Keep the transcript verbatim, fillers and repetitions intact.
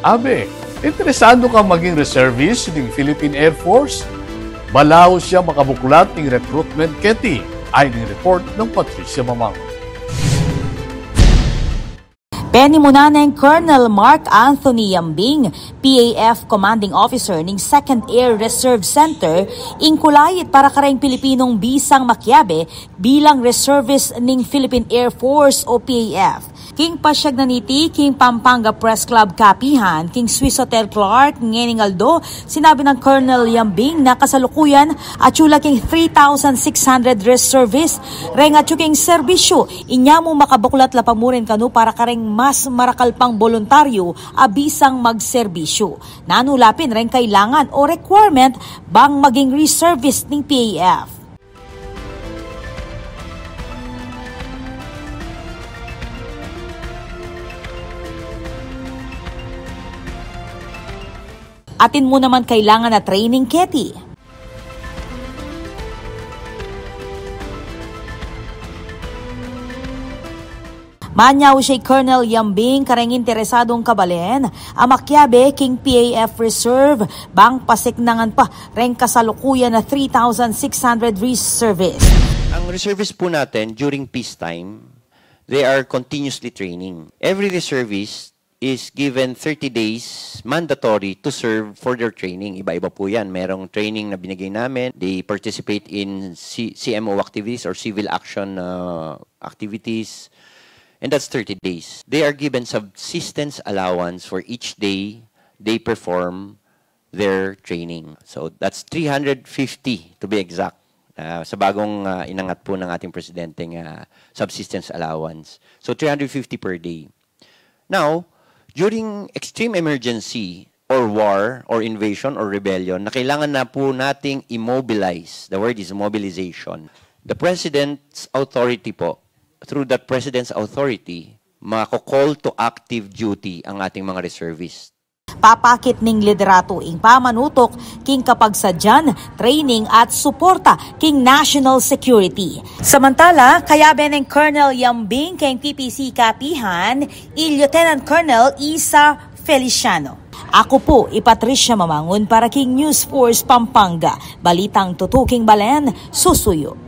Abe, interesado ka maging reservist ning Philippine Air Force? Balaus ya makabuklat ning recruitment keti. Ay ning report nang Patricia Mamang. Penimunan neng Colonel Mark Anthony Yambing, P A F Commanding Officer ning Second Air Reserve Center, ing kulait para kareng Pilipinong bisang makiabe bilang reservist ning Philippine Air Force o P A F. King pasiag na niti king Pampanga Press Club kapihan king Swiss Hotel Clark ngening aldo, sinabi nang Colonel Yambing na kasalukuyan atyu la king three thousand six hundred reservist reng atyu king serbisyu. Inya mu makabuklat la pa murin kanu para kareng mas marakal pang boluntaryu a bisang magserbisyu. Nanu la pin reng kailangan o requirement bang maging reservist ning P A F. Atin mu naman kailangan a training keti. Manyaw siya i Colonel Yambing kareng interesadong kabalen a makiabe king P A F Reserve bang pasiknangan pa reng kasalukuyan a three thousand six hundred reservists. Ang reservist po natin during peacetime, they are continuously training. Every reservist is given thirty days mandatory to serve for their training. Iba-iba po yan. Merong training na binigay namin. They participate in C- C M O activities or civil action uh, activities. And that's thirty days. They are given subsistence allowance for each day they perform their training. So that's three hundred fifty to be exact. Uh, sa bagong uh, inangat po ng ating presidenteng uh, subsistence allowance. So three hundred fifty per day. Now, during extreme emergency or war or invasion or rebellion na kailangan na po nating immobilize, the word is mobilization, the President's authority po, through the President's authority, mako-call to active duty ang ating mga reservists. Papakit ning liderato ing pamanutok king kapagsadyan, training at suporta king national security. Samantala, kayabe neng Colonel Yambing keng P P C kapihan, i Lieutenant Colonel Isa Feliciano. Aku po i Patricia Mamangun para king News Force Pampanga. Balitang tutuking balen, susuyu.